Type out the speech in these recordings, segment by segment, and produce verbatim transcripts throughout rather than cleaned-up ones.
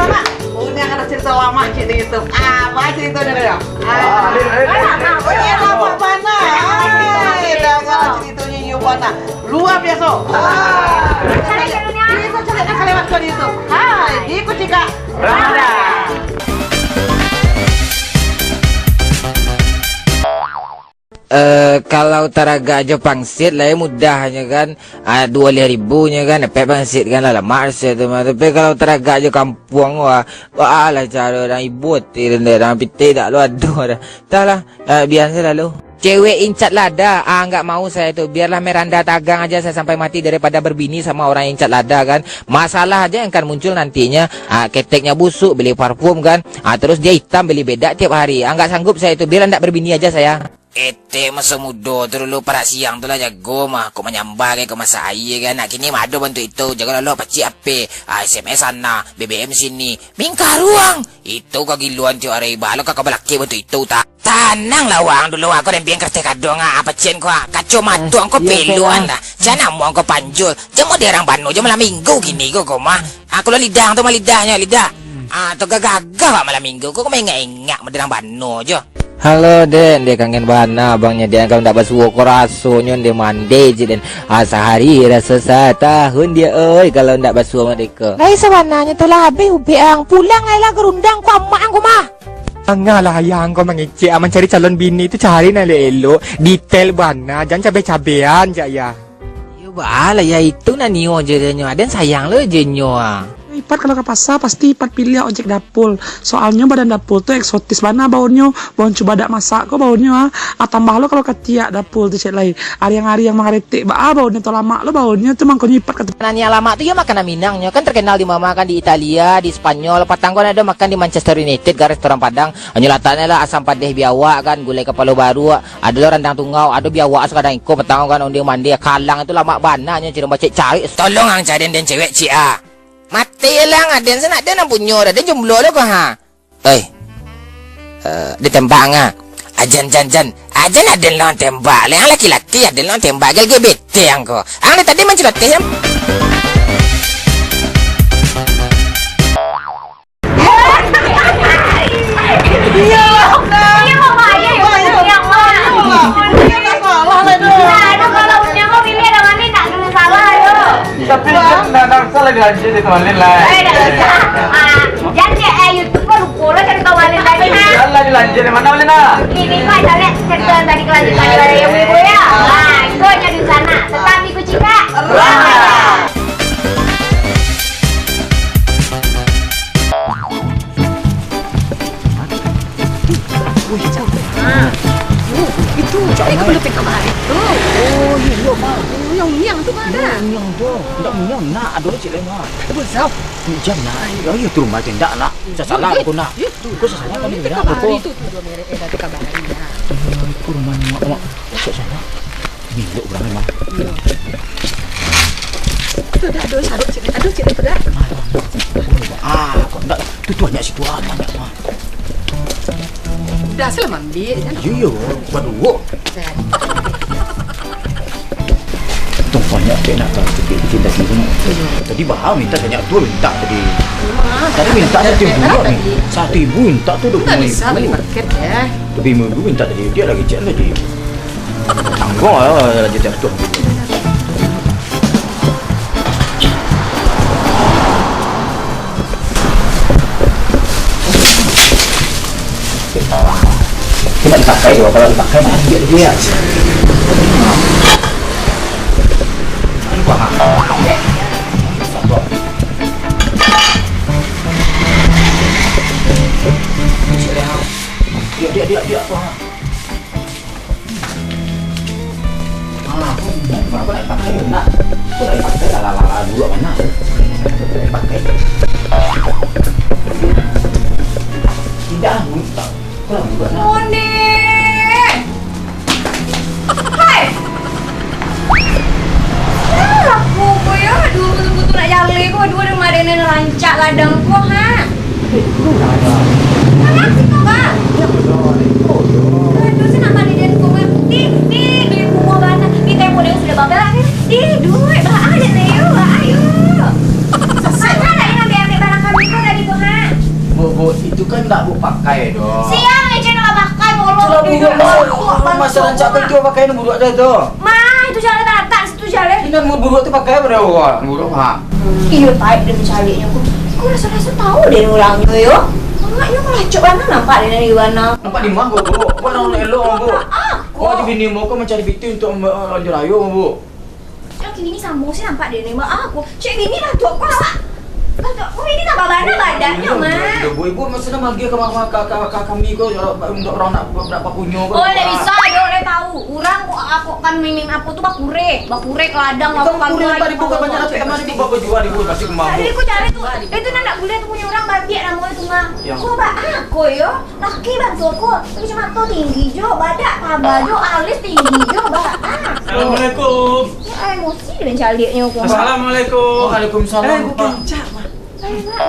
Mak, uni akan carito lamo ciek di YouTube. Ah, apo carito nyo, Dek? Ah, Dek, Dek, Dek, Dek. Oh, iyo, lamo bana. Ai, dangalah caritonyo, iyo bana. Luar biaso. Ah. Carito-carito nan ka lewat ko di YouTube. Hai, di Kucika Ramadan. Eh, kalau taragak jo pangsit lah, eh, mudahnyo kan, ah, duo baleh ribu nyo kan, dapek pangsit kan, lah lamak se tu mah. Tapi kalau taragak jo kampuang, wah, wah lah caro urang ibo ati, urang pitih dak lo ado dah. Entahlah, eh, biaso lah lo. Cewek incat lada, ah, nggak mau saya tu. Biarlah Miranda tagang aja saya sampai mati daripada berbini sama orang yang incat lada kan. Masalah aja yang akan muncul nantinya. Ah, keteknya busuk, beli parfum kan. Ah, terus dia hitam, beli bedak tiap hari. Ah, nggak sanggup saya itu. Biarlah ndak berbini aja saya. Etek maso mudo tu dulu, parak siang tu lah jago mah, kok manyambah kan, kok masak aia kan. Nak kini mah ado bantuak itu, jago lah lo, pacik H P, ah, S M S sana, B B M sini, mingkaruang. Itu kagiloan tiok ari, baa lo ka balakek bantuak itu, tak? Tanang lah wang dulu, aku den biang karateh kadong, ah, pacian ko, ah, kaco mato angko peluan lah. Jan amo angko panjul, jan model urang bano jo malam minggu kini ko, ko mah. Ah, kalau lidah tu mah lidahnyo, lidah. Ah, tu gagah-gagah bak malam minggu ko, ko maingak-ingak model urang bano jo. Halo, Dek. Dek kangen bana abangnyo, Dek. Kalau ndak basuo ko rasonyo, Dek, mande je, Den. Ah, sahari raso satahun dia, oi, kalau ndak basuo mah, Dek, ko. Lai, sabananyo tu lah abih ubek ang. Pulang lai lah, garundang ko amak ang ko mah. Janganlah ayah ang ko mangecek, ah, mancari calon bini tu cari nan elok-elok, detail bana, jan cabe-cabean, jak, yah. Iyo, baa lah, yah, itu nan nio je nyo. Aden sayang lo je nyo, ah. Ipat kalau ka pasa, pasti Ipat piliah ojek dapul. Soalnyo badan dapul tu eksotis bana baunyo. Baun cubadak masak ko baunyo, ah. Ah, tambah lo kalau katiak dapul tu, cek lai. Ariang-ariang mangaretek, baa baunyo tu, lamak lo baunyo tu, mangkonyo Ipat ka. Makanan yang lamak tu, yo, makanan Minang nyo. Kan terkenal di mama kan, di Italia, di Spanyol. Patang ko ado makan di Manchester United, kan, restoran Padang. Nyo lataknyo lah asam padeh biawak kan, gulai kapalo baruak, ado lo randang tungau, ado biawak sakadang iko, patang ko kan, ondeh mandeh, kalang tu lamak bana nyo, ciro bacek cari. Tolong ang cari den cewek ciek, ah. Mati lah ang, aden sanak den nan punyo dah, den jomblo lo ko, ha. Oi. Eh, ditembak ang, ah. Ajan, jan, jan. Ajan aden lo ang tembak. Lah ang laki-laki aden lo ang tembak. Gel-gel bete ang ko. Ang dari tadi manciloteh, am. Iyolah, Nak. Iyo, Mak, iyo, iyo, Mak, iyo, Mak. Iyo, Mak. Iyo, Mak, salah lah tu. Nah, itu kalau Unyang mau pilih ada mana, nak kena salah, ayo. Tapi nak, nak salah dilanjut di tuan lain lah. Eh, dah bisa. Ah, jangan cek, eh, YouTube kau lupa lah cari kawan lain tadi, ha? Salah dilanjut di mana boleh nak? Ini kau cari cerita tadi kelanjutan daripada yang ibu ya. Ah, itu hanya di sana. Tetap di Kucika. Wih, cak. Ha. Yo, itu, cak, eh, kepala tengah hari tu. Oh, iyo, iyo, Mak. Oh, yang Unyang tu, Mak, dah. Yang Unyang tu. Ndak Unyang, nak, ado cik lain, Mak. Ado besar. Ujan, nak. Ayo, tu rumah tu, ndak, nak. Sasalah aku, nak. Yo, tu. Aku sasalah. Itu tengah hari tu, tu, dua merek, eh, dah tengah hari, ya. Itu rumah ni, Mak. Mak, cak sana. Gilo urang memang. Iyo. Tu dah, aduh, sarut cik. Aduh, cik, tu dah. Ah, kok ndak? Tu, tu, banyak situ, ah, banyak, ah. Dah, salah ambil, kan? Iyo, iyo, baduo. Dah. Tu banyak cek nak tahu tu bikin daging tu. Iyo. Tadi bahang minta banyak tu, minta tadi. Wah, tadi minta banyak satu ribu cek ni. Tadi. Satu ribu minta tu dua puluh ribu. Tak bisa beli paket, ya. Tapi lima ribu minta tadi, dia lagi cek tadi. Tanggung lah, raja jatuh. Cuma dipakai juga, kalau dipakai, nanti dia, dia. Dia, dia, dia, dia, apa? Ah, aku, aku nak pakai, nak. Aku nak pakai, lah, lah, lah, lah, dulu mana? Nak pakai. Tidak, aku tak. Aku nak buka, nak. Onde! Hai! Alah, ko, ko, yo, aduh, butul-butul nak jaleh, ko, aduh, aduh, marenan rancak ladang, ko, ha? Alah, siko, Bang. Aduh, sa nak mandi den, ko, Bang. Di, di, di rumah bana. Di tembok den sudah babelah, ni. Di, duit, Bang, ayo, ayo, Bang, ayo. Sasai, Bang. Ada yang ambil-ambil barang kami, ko, tadi, ko, ha? Kan ndak buek pakai doh. Sia nan kecek ndak pakai, bolong. Itulah buruak, masa, masa rancak tu, pakai nan buruak tu. Mah, itu jalan taratak di situ jalan. Ini nan buruak tu pakai pado awak, buruak, ha. Iyo, taik den mancaliaknyo ko. Ko raso-raso tahu den urangnyo yo. Mangaknyo malacok bana nampak den dari bana. Nampak di ma ko, Bu? Ko nan elok, Bu. Nampak ko. Ko aja bini mo ko mancari pitih untuak, eh, lanjut ayo, Bu. Laki bini samo se nampak dek nembak aku. Cek bini lah tu, aku nampak. Lah tu, aku bini tambah bana badannyo, Mak. Ibu, ibu maksudnya manggil ka, ka, ka, ka, ka kami ko, ya, untuak urang nak, nak bapunyo ko. Oh, ndak bisa, yo, ndak tahu. Urang ko, aku kan mimim aku tu bakure, bakure ke ladang, kan aku bakure, kan tadi bukan banyak, tapi kemarin ibu bajual, ibu pasti kemau. Tadi aku cari tu, itu nan ndak buliah tu punyo urang, babiak namonyo tu, Mak. Ko ba, ah, ko yo. Laki bantuak ko, kacamato tinggi jo, badak taba jo, alis tinggi jo, ba-, ah. Assalamualaikum. Ya, emosi den mancaliaknyo ko. Assalamualaikum. Waalaikumsalam, Pak. Eh, bukan cak, Pak. Hai, Pak.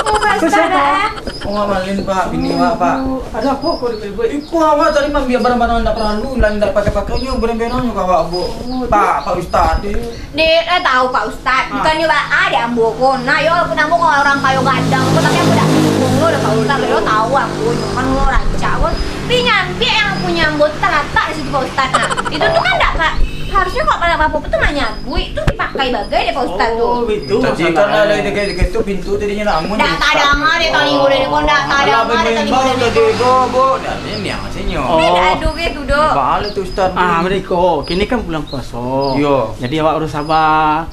Oh, Pak Ustaz, Pak. Oh, malin, Pak. Bini awak, Pak. Ado apo ko ribut-ribut? Iko awak tadi maambiak barang-barang ndak paralu, nan ndak pakai-pakai nyo, berang-berangnyo ka awak, Bu. Oh, Pak, Pak Ustaz. Dek, lah tahu Pak Ustaz. Ah. Bukannyo ba-, ah, dek ambo ko. Nah, yo, walaupun ambo ko urang kayo gadang ko, tapi ambo dak sombong lo, dek Pak Ustaz. Yo, tahu ambo nyo kan lo rancak ko. Tapi nyo ambiak nan punyo ambo tu talatak di situ, Pak Ustaz. Nah, itu tu kan dak, Pak. Harusnyo kok pada apo-apo tu manyabuik tu dipakai bagai dek Pak Ustaz tu. Oh, itu masalah. Tadi kan lah, dekat-dekat tu pintu tadi nyo nak amun. Dak tadanga dek talingo dek ko, dak tadanga dek talingo dek ko. Alah, baimbau tadi, Bu, Bu. Dah, ni yang sinyo. Dah, dak ado ke tu, Dok. Baa tu, Ustaz. Ah, mereka, kini kan bulan puaso. Yo. Jadi awak harus sabar.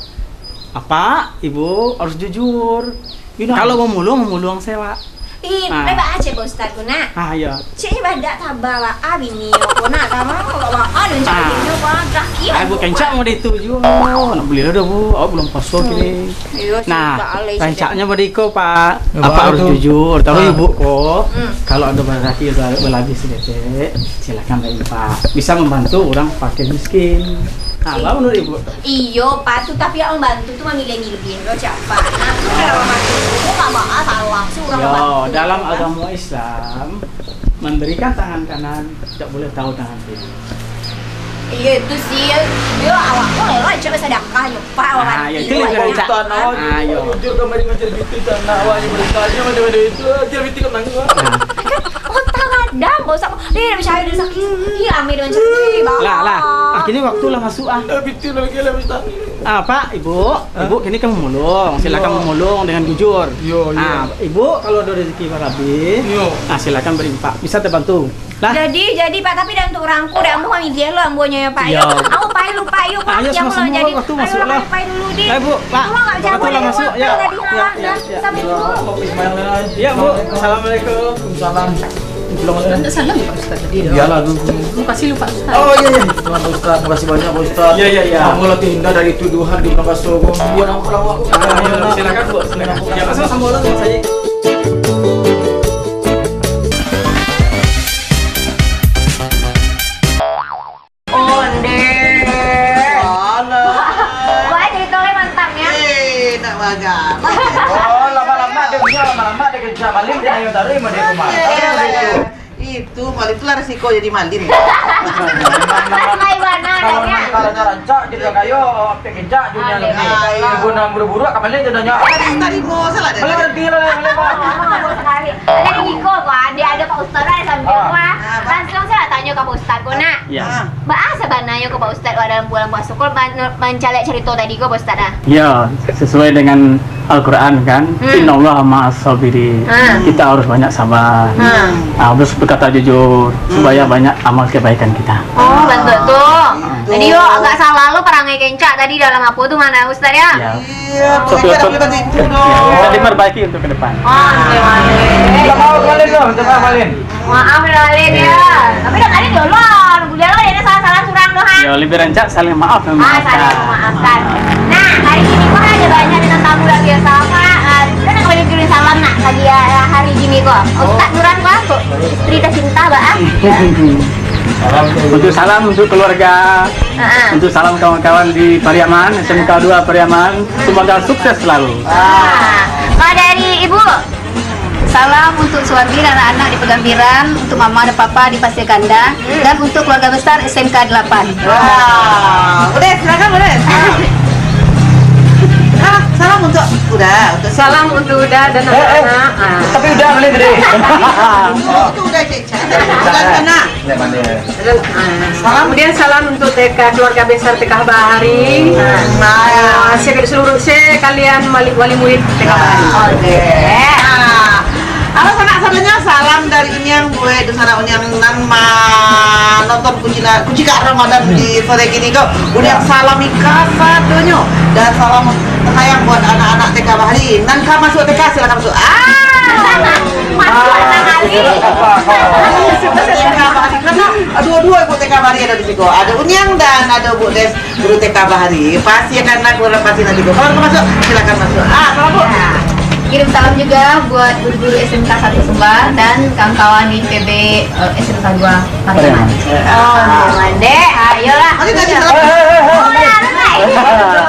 Apak, Ibu harus jujur. You know, kalau mamulung, mamulung se, Wak. Ih, ah. Ai, baa cek Pak Ustaz ko nak. Ah, iyo. Cek ni badak taba, Wak. Ah, bini ko nak, tama ko, Wak. Ah, dan cak bini ko, ah, terakhir. Ai, bukan cak mau itu juo. Nak beli lah dah, Bu. Awak bulan puaso kini. Iyo, nah, rancaknyo bari ko, Pak. Apak harus jujur. Tapi Ibu ko, kalau ado baraki balabiah saketek, silakan bagi Pak. Bisa mambantu urang fakir miskin. Nah, baa menurut Ibu? Iyo, Pak, tu tapi awak mambantu tu mamilih-milih lo, cak Pak. Nah, tu kalau mambantu tu ndak baa salah, si urang mambantu. Yo, dalam agamo Islam, memberikan tangan kanan tidak boleh tahu tangan kiri. Iyo, itu sih, yo, yo, awak ko elok aja basadakah nyo, Pak, awak. Ah, yo, itu lebih rancak. Ah, yo. Jujur kamari mancari pitih, tak nak awak nyo berita, nyo macam-macam itu, cari pitih ka nangis, Pak. Nah. Kan, oh, tak ada, ndak usah. Ih, ndak percaya, ndak usah. Ih, rame dengan cerita, Bang. Lah, lah. Ah, kini waktu lah masuk, ah. Dah pitih lah, lagi lah, Ustaz. Ah, Pak, Ibu, Ibu kini kan mamulung. Silakan mamulung dengan jujur. Iyo, iyo. Ah, Ibu, kalau ada rezeki balabiah, ah, silakan bari Pak. Bisa tabantu. Lah. Jadi, jadi, Pak, tapi dak untuak urang ko, dak, ambo mamiliah lo ambonyo yo, Pak, yo. Iyo. Ambo pai dulu, Pak, yo, Pak. Ah, yo, samo-samo, jadi, waktu ayo masuk lah. Pai dulu, di. Lah, Bu, Pak. Ambo ndak jadi, waktu lah masuk, yo. Yo, yo, yo. Assalamualaikum. Yo, Bu. Assalamualaikum. Salam. Anda salam ya, Pak Ustaz, tadi, yo. Iyalah, dulu. Makasih lu, Pak Ustaz. Oh, iya, iya. Terima kasih, Ustaz. Makasih banyak, Pak Ustaz. Iya, iya, iya. Ambo lah terhindar dari tuduhan di Makassar, Bu. Buat apa, Bu? Ah, iya, silakan, Bu. Silakan. Ya, sama-sama lah, sama saya. Ondeh. Alah. Wah, jadi toleh mantap, ya. Eh, nak magang. Oh, lama-lama dia punya, lama-lama dia kencang maling, dia ayo tarik sama dia tu, Mak. Iya, iya. Itu, maling tu lah resiko jadi maling. Kalau memang kalau rancak, jadi kayo, awak pek kencang dunia ni. Ibu nak buru-buru, akan maling tu dah nyak. Tadi, tadi mau salah dah. Maling nanti lah, maling, Mak. Jadi iko, Pak, dia ada Pak Ustaz lah, sambil, ah, Pak. Langsung saya tanyo ka Pak Ustaz ko nak. Ya. Baa sabananyo ko Pak Ustaz, wak, dalam bulan puaso ko, man-, mancaliak carito tadi ko Pak Ustaz ah? Ya, sesuai dengan Al-Quran kan, hmm. Innallaha ma'as sabirin. Ah. Kita harus banyak sabar. Ah. Ah, harus berkata jujur, hmm, supaya banyak amal kebaikan kita. Oh, bantu tu. Ah. Jadi yo agak salah lo parangai kencak tadi dalam apo tu mana Ustaz ya? Ya. Iya, oke, oke, oke. Bisa diperbaiki untuk ke depan. Oh, oke, oke. Minta maaf, Malin, loh. Minta maaf, Malin. Maaf, Malin, ya. Tapi dah kali dulu, buliah lo, dia salah-salah surang tu, ha? Ya, lebih rancak saling maaf dan memaafkan. Ah, saling memaafkan. Nah, hari ini pun ada banyak bintang tamu luar biasa, Pak. Ah, kita nak kembali kirim salam, nak, lagi ya, ya, hari ini, kok. Oh. Ustaz Duran, Pak, kok. Istri tercinta, Pak, ah. Untuk salam untuk keluarga, ah, ah, untuk salam kawan-kawan di Pariaman, S M K dua Pariaman. Semoga sukses selalu. Wah. Kalau dari Ibu? Salam untuk suami dan anak-anak di Pegambiran, untuk mama dan papa di Pasir Kandang, hmm, dan untuk keluarga besar S M K delapan. Wah. Udah, silakan, udah. Ah, salam untuk Uda, untuk salam untuk Uda dan anak-anak. Eh, eh. Ah. Tapi Dah, boleh, boleh. Itu udah cek-cek. Jalan sana. Jalan mana? Jalan, ah. Salam. Kemudian salam untuk T K, keluarga besar T K Bahari. Ah, seluruh sekalian wali, wali murid T K Bahari. Oke. Ah. Halo sanak sadonyo, salam dari Uniang buek dunsanak Uniang nan manonton Kucina, Kucikak Ramadan di sore kini ko. Uniang salami kasadonyo dan salam sayang buat anak-anak T K Bahari. Nan ka masuk T K, silakan masuk. Ah! Masuk anak kali. Karena dua-dua ibu T K Bahari ada di siko. Ada Uniang dan ada Bu Des, guru T K Bahari. Pasti akan nak keluar pasti nanti ko. Kalau mau masuk, silakan masuk. Ah, salam, Bu. Ya. Kirim salam juga buat guru-guru S M K satu Sumbar dan kawan-kawan di P B, eh, S M K dua Pariaman. Oh, Pariaman, Dek. Ayolah. Nanti tadi salam. Oh, ya, lu, Dek.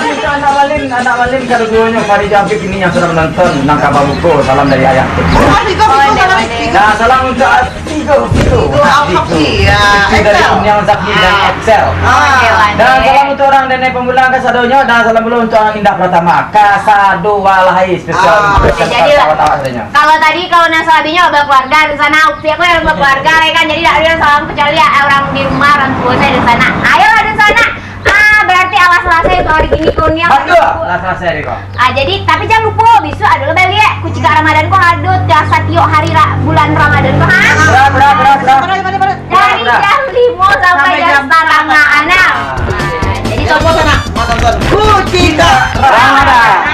Untuk anak Malin, anak Malin, kalau duonyo Fari Jampik ini yang sudah menonton, nang ka babuko, salam dari ayah. Oh, Fiko, Fiko, salam. Nah, salam untuk Fiko, Fiko. Fiko, Al-Fakir, ya, Itu dari Excel. Uniang Zakri dan Ah. Excel. Ah. Oke, Wan, Dan Dek. salam untuk orang Dene Pamulang kasadonyo, dan salam dulu untuk orang Indah Pratama kasado walahai spesial Ah. buat Oke, jadilah. kawan-kawan sadonyo. Kalau tadi, kalau nan salabihnyo bakeluarga di sana, Upi aku yang bakeluarga, ya kan? Jadi, dak ado yang salam kecuali ya, orang di rumah, orang tua saya di sana. Ayolah di sana. Ah, berarti alah salasai tu hari ini ko Uniang. Betul, alah salasai hari ko. Ah, jadi, tapi jangan lupa, besok ado lah baliak. Kucikak Ramadan ko ado tiap satiok hari ra-, bulan Ramadan ko, ha? Berat, berat, berat, berat. Dari Berat, berat. jam limo sampai Sampai jam jam setengah enam. Ah, jadi, Yang puasa nak? Mau nonton Kucikak Ramadan.